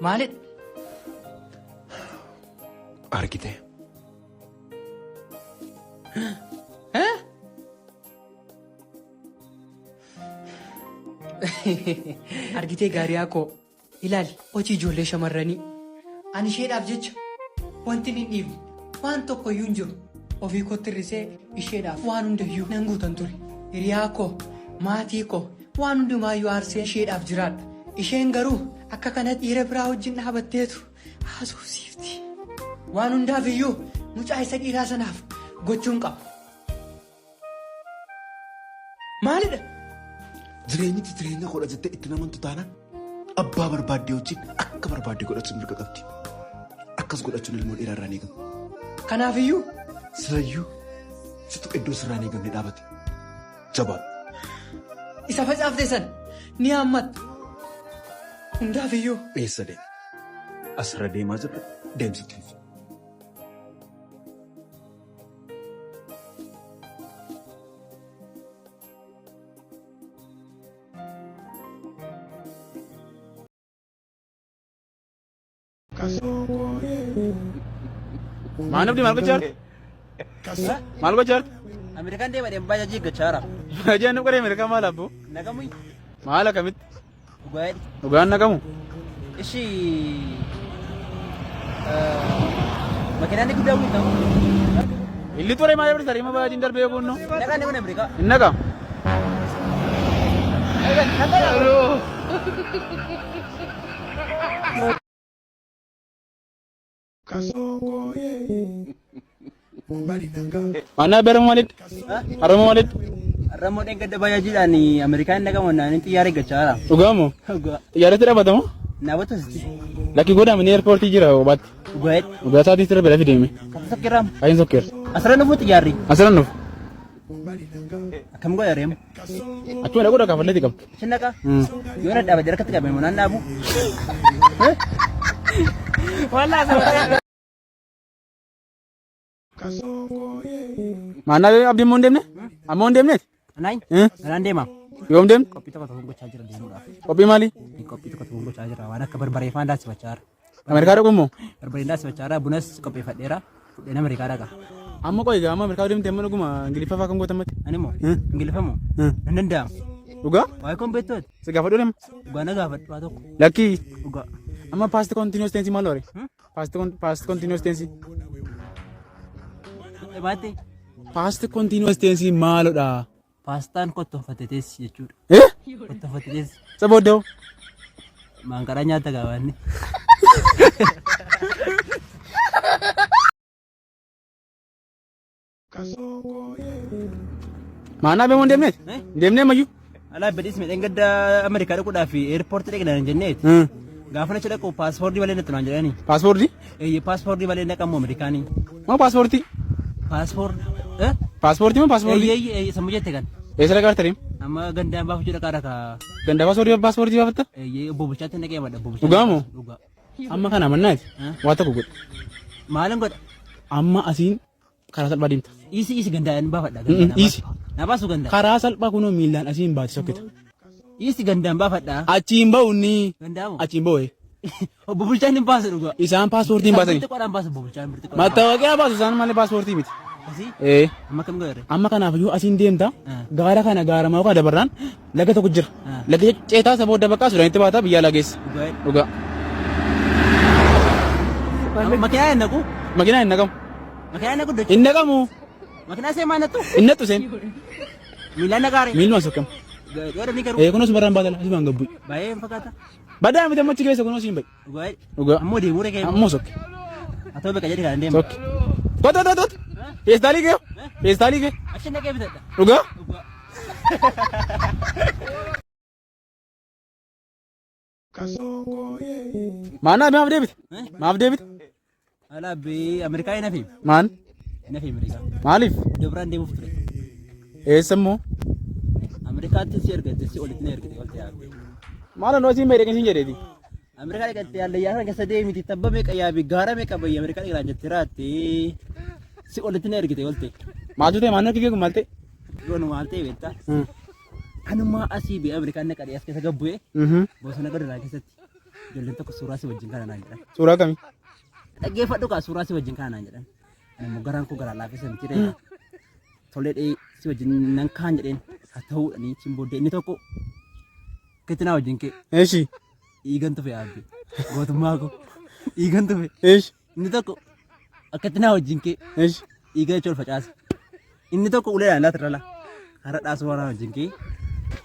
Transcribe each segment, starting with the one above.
Maalidha? Argitee? Argitee gaariyaa koo ilaali hojii ijoollee shamarranii. Ani isheedhaaf jecha wanti hin dhiifne waan tokko iyyuu hin jiru. Ofii kootti hir'isee isheedhaaf waan hundayyuu nan guutan ture. Hiriyaa koo, maatii koo waan hundumaayyuu aarsee isheedhaaf jiraadha. Isheen garuu akka kanatti dhiira biraa wajjin dhaabatteetu haasofsiifti. Waan hundaaf iyyuu mucaa isa dhiiraa sanaaf gochuun qaba. Maalidha? Jireenyichi jireenya koodha jettee itti namantu taanaan abbaa barbaaddee wajjin akka barbaadde godhachuun mirga qabdi. Akkas godhachuun ilmoo dhiiraa irraa ni eegama. Kanaaf iyyuu Sirayyuu situ iddoo sirraa hin eegamne dhaabate. Jabaadhu. isa facaafte sana ni haammatta. Hundaaf iyyuu Eessa deema? Asirra deemaa jirra. Deemsitti fufi. Maal abdii maal gochaa jirta? Maal gochaa jirta? Ameerikaan deema deema baajajii eeggachaa jira. Baajajii nu qaree Ameerikaa maal abboo? Naqamu Maal akkamitti? Dhugaa jedhi. Dhugaan naqamu? Ishi makiinaan ni guddaa kun ta'u. Illi ture maal ibsa sarima baajiin darbee kunnu? Naqaan ni kun Ameerikaa. Hin naqamu. Mana bera maalitti? Harama maalitti? Har'a dheengadda baajaajiidhaan Ameerikaan hin naqamu naan xiyyaara eeggachaa jira. Dhugaa moo? Dhugaa. Xiyyaarratti dhaabatamu? Naabota sitti. Lakki godhaa ni eerpoortii jira obaatti. Dhugaa jedhi. Dhugaa isaatii sirra bira fideeme. Kan sokkeeraam. Ayin sokkeera. Asirra dhufu xiyyaarri. Asirra nuuf. Akkam godha reemu? Achuma dhaquu dhaqaa falleetti qabdu. Achi naqa. Yoo na dhaabate harkatti qabame moo naan dhaabu? Maannaa abdiin moo hin deemne? Ammoo hin deemneeti? Anaan? Anaan deema. Yoom deemne? Qophii tokko tokko gochaa jira deemuudhaaf. Qophii maali? Qophii tokko tokko gochaa jira. Waan akka barbaree faan daasifachaa jira. Ameerikaa dhaquu moo? Barbareen daasifachaa jira. Bunas qopheeffadheera. Fudheen Ameerikaa dhaqa. Amma qoyi gaa amma Ameerikaa deemte amma dhuguma Ingiliffa fa'aa kan gootamatti. Ani moo? Ingiliffa moo? Nan danda'ama. Dhugaa? Waa'ee koon beektu Si gaafadhu deema. Dhugaa na gaafadhu waa tokko. Lakkii. Dhugaa. Amma past continuous tense maal hore? Past continuous tense. Baatti Past continuous tense maalodha? paastaan kottoonfatte teessi jechuudha. Eh? Kottoonfatte teessi. Isa booddee hoo? Maankaraa nyaata gaafanni. Maanaa beemoo hin deemneeti? Eh? Hin deemnee mayyuu? Alaa bedis midhaan gadda Ameerikaa dhaquudhaaf eerpoortii dhaqna hin jenneeti. Gaafa achi dhaqu paaspoortii malee natti naan jedhani. Paaspoortii? Eeyyee paaspoortii malee naqamu Ameerikaanii. Moo paaspoortii? Paaspoortii. Eh? Paaspoortii moo paaspoortii? Eeyyee eeyyee sammuu jette kan. Eessa dhaqaa jirta deemu? Amma gandaan baafachuu dhaqaa dhaqaa. Ganda paaspoortii paaspoortii baafatta? Eeyyee obbo Bulchaatti naqee madha obbo Bulchaatti. Dhugaa moo? Dhugaa. Amma kana mannaati. Waa tokko godhi. Maalin godha? Amma asiin karaa salphaa deemta. Isi isi gandaan baafadha. Isi. Na baasu gandaan. Karaa salphaa kunoo miillaan asiin baate sokkita. Isi gandaan baafadha. Achiin ba'u inni. Gandaamu. Achiin ba'u. Obbo Bulchaan hin baasu dhugaa. Isaan paaspoortii hin baasani. Birti qodhaan baasu obbo Bulchaan birti qodhaan. Mattaawoqiyaa baasu isaan malee paaspoortii miti. Asii? Ee. Amma kam godhare? Amma kanaaf iyyuu asiin deemta. Gaara kana gaara maa kana dabarraan laga tokko jira. Laga ceetaa isa booda bakka Sudaanitti baata biyya alaa geessa. Dhugaa. Dhugaa. Makiinaa hin naqu. Makiinaa hin naqamu. Makiinaa hin naqu dachuu. Hin naqamu. Makiinaa see maal nattu? Hin nattu seen. Miilaan naqaare. Miillumaan sokkama. Yoo ni garuu. Ee kunuun sumarraan baatala asumaan gabbu. Baay'ee hin fakkaata. Badaa miti amma achi keessa kunuun siin ba'i. Dhugaa. Dhugaa. Ammoo deemuu reekee. Ammoo sokke. Haa ta'u beekaa jedhi kan deemu. Sokke. Tot tot tot. Feestaalii kee. Feestaalii kee. Achi naqee bitadha. Dhugaa. Dhugaa. Maanaa maaf deebite? Maaf deebite? Alaa bee Ameerikaa hin hafe. Maan? Hin hafe Ameerikaa. Maaliif? Iddoo biraan deemuuf ture. Eessa immoo? Ameerikaatti si ergate si olitti na ergite olte yaabbe. Maal anoo siin baay'ee siin jedheeti. Ameerikaa dhaqatte yaallayyaa kana keessa deemiti tabba meeqa yaabi gaara meeqa bayyi Ameerikaa dhaqnaan jette raatte si olitti na ergite olte. Maaltu ta'e maal harki kee kun maal ta'e? Yoon maal ta'e beektaa? Anumaa asii bee Ameerikaan naqadhee as keessa gabbu'ee bosona gadaraa keessatti. Ijoolleen tokko suuraa si wajjin kana naan jedhan. Suuraa kamii? Dhaggeeffadhu kaa suuraa si wajjin kana naan jedhan. Ani immoo garaan koo garaa laafisa miti reera. Tolee dhee si wajjin nan kaan jedheen haa ta'uu dhanii achiin booddee inni tokko kitinaa wajjin kee Eeshi. dhiigan tufe yaabbe gootummaa koo dhiigan tufe Eeshi. inni tokko akkatti naa wajjin kee Eeshi. dhiiga jechuun facaase inni tokko uleedhaan laata irra hara dhaasuu waan wajjin kee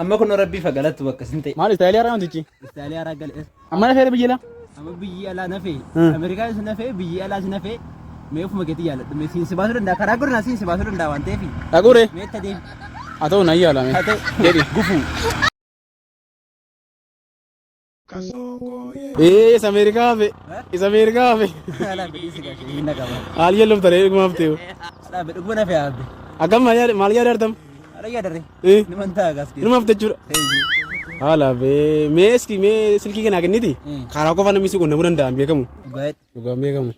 amma kun rabbii fagalattu bakka sin ta'e Maal istaayilii haaraa wantichi? istaayilii haaraa gale Amma na feere biyya laa? amma biyyi alaa nafee Ameerikaan si nafee biyyi alaa si nafee mee ofuma keetii yaaladhu mee siin si baasuu danda'a karaa godinaa siin si baasuu danda'a waan ta'eef Dhaquu ree? mee itti adeemi Haa ta'u nan yaala mee. haa ta'u Jedhi. gufuu. Ee isa Ameerikaa hafe. Isa Ameerikaa hafe. Alaa fedhii si gaashee hin dhaqaba. Haali yelloof taree dhuguma hafte. Alaa fedhii dhuguma nafee abbe. Akkam maal yaada maal yaada artam? Alaa yaadarre. Ee Niman ta'a gaas keessa. inuma hafte jechuudha. Haala bee mee iski mee silkii kanaa kenniti karaa qofa namni si qunnamuu danda'a hin beekamu. Dhugaadha. Dhugaan beekamu.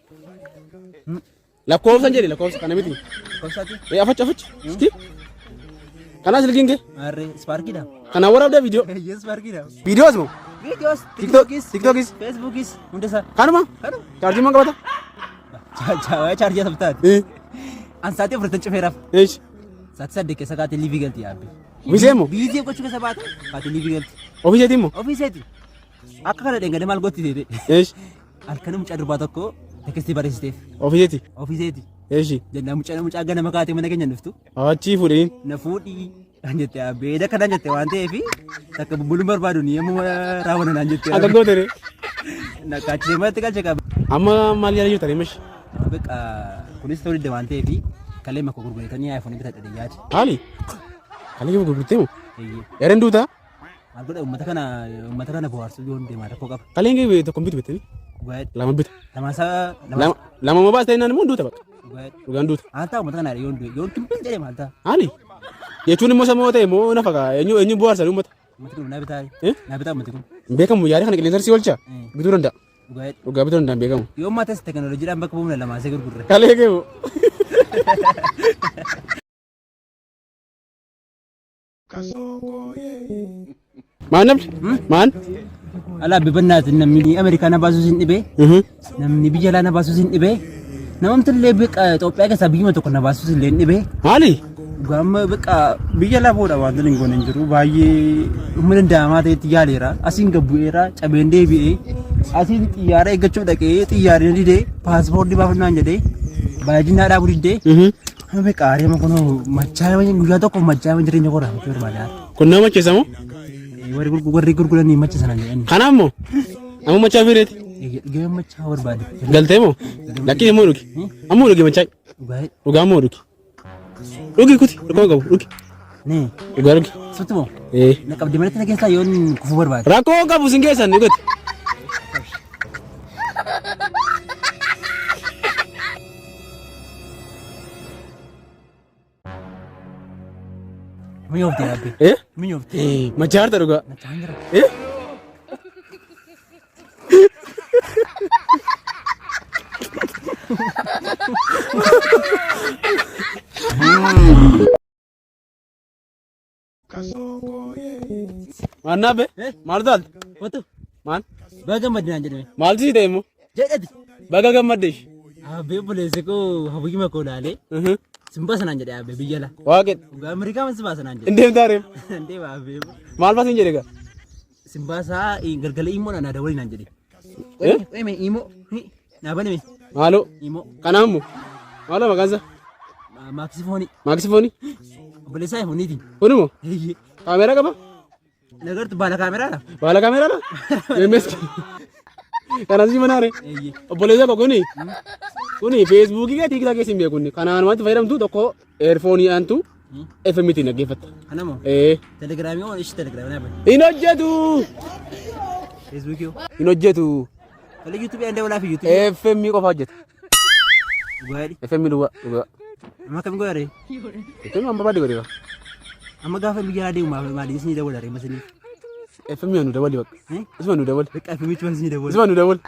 Lakkoofsa jedhi lakkoofsa kana miti. Lakkoofsaati? Ee afachi afachi. Isti. Kanaa silkiin kee. Maarree ispaarkiidha. Kanaa waraabdaa viidiyoo. Eeyyee ispaarkiidha. Viidiyoos moo? Viidiyoos, Tiktookis, Tiktookis. Feesbuukis hunda isaa. Kanuma? Kanuma. Chaarjii maan qabata? Waa'ee chaarjii asabtaati. Ee. An sa'aatii afurtan cufeeraaf. Eesh. Sa'aatii saddeet keessa kaatee liivii galti yaabbe. Ofiisee moo? Biizii gochuu keessa baate kaatee liivii galti. Ofiiseetii moo? Ofiiseeti. Akka kana dheengadee maal gotti teete? Eesh. Halkan mucaa durbaa tokko tekestii barreessiteef. Ofiiseeti. Ofiiseeti. Eeshi. Jennaan mucaa mucaa ganama kaatee mana keenya dhuftu. Achii fuudheen. Na fuudhii naan jette beeda kanaan jette waan ta'eef takka bubbuluun barbaadu ni yommuu raawwana naan jette. Akka gootere. Na kaachisee manatti galche qaba. Amma maal yaada jirta reemash? Beqa kunis ta'uu didde waan ta'eef kalee makka gurguratanii iPhone bitadhe yaade. Haali. Kalee gurgurtee moo? Eeyyee. Yareen duutaa? Maal godha uummata kana uummata kana bohaarsuu yoon deemaa rakkoo qaba. Kaleen kee tokko hin bitu beektani? Dhugaadha. Lama bita. Lama isaa lama Lama lama moo baas ta'inaan immoo duuta bakka. dhugaadha. Dhugaan duuta. Maal ta'a uummata kana yoon du'e yoon kimbil jedhee maal ta'a? Haali. Jechuun immoo sammuu ta'e immoo nafa kaa eenyu eenyu bohaarsa uummata. Uummati kun naa bitaa Eh? naa bitaa uummati kun. Hin beekamu yaada kana qilleensa si oolcha. Bituu danda'a. Dhugaadha. Dhugaa bituu danda'a hin beekamu. Yoo maatas teekinooloojiidhaan bakka buufne lamaa isee gurgurre. Kalee kee moo? Maan namni? Maan? Alaa bibannaati namni Ameerikaa na baasuus hin dhibee, namni biyya alaa na baasuus hin dhibee, namamti illee beqa Itoophiyaa keessaa biyyuma tokko na baasuus illee hin dhibee. Maali? Gaama beqa biyya alaa booda wanti hin goone hin jiru baay'ee humna danda'amaa ta'etti yaaleera. Asiin gabbu'eera, cabeen deebi'ee, asiin xiyyaara eeggachuuf dhaqee xiyyaarri na didee, paaspoortii baafannaan jedhee, baay'inaa dhaabuu didee. Amma beqa aari'ama kunoo machaa guyyaa tokko machaa jireenya koo raawwachuu barbaada. Kun nama macheessa moo? Warri warri gurguranii macha sana jedhani. Kanaaf moo? Amma machaa fireeti. Dhugee machaa barbaade. Galtee moo? Lakkii immoo dhugi. Ammoo dhugi machaa. Dhugaa Dhugaa ammoo dhugi. Dhugi kuti. Dhugaa qabu dhugi. nee Dhugaa dhugi. sutti moo Ee. na qabdi manatti na keessaa yoon kufuu barbaade. Rakkoo qabu sin keessan dhugati. Mi'oofte yaabbe. Eh? Mi'oofte. Machaa harta dhugaa. Machaan jira. Eh? Maal naabe? Maal taalte? Otu. Maal? Baga gammadde naan jedhame. Maaltu si ta'e immoo? Jedhati. Baga gammadde ishee. Abbee obboleessi koo hawwii makoo laalee. Sin baasa naan jedhe abbee biyya laa. Waaqin. Dhugaa Ameerikaa sin baasa naan jedhe. Hin deemtaa reef. Hin deema abbee. Maal baasiin jedhe egaa? Sin baasaa galgala immoo naa dawwali naan jedhe. Eh? Qoyme imo naa baname Maaloo. imo Kanaaf immoo. Maaloo maqaan isaa? maaksifoonii Maaksifoonii. obboleessaa ifooniiti. Kun immoo kaameeraa qaba? Nagartu baala kaameraadha. Baala kaameraadha? Memes. Kanas si manaare. Obboleessa koo kuni. Kuni feesbuukii kee tiiktaa keessa hin beeku inni. Kanaan wanti fayyadamtu tokko eerfoonii aantu FM ittiin dhaggeeffatta. Kanamo Ee. telegiraamii hoo ishi telegiraamii naa bane. Hin hojjetu. Feesbuukii hoo. Hin hojjetu. Tole yuutuubii aan dabalaa fi yuutuubii. FM qofa hojjeta. Dhugaadhi. FM duwwaa dhugaa. Amma kam godhare? FM amma barbaade godheera. Amma gaafa biyya deemu maaliin isinii dabalare masinii? FM nu dabali bakka. Isuma nu dabali. Bakka FM ichi isinii dabali. Isuma nu dabali.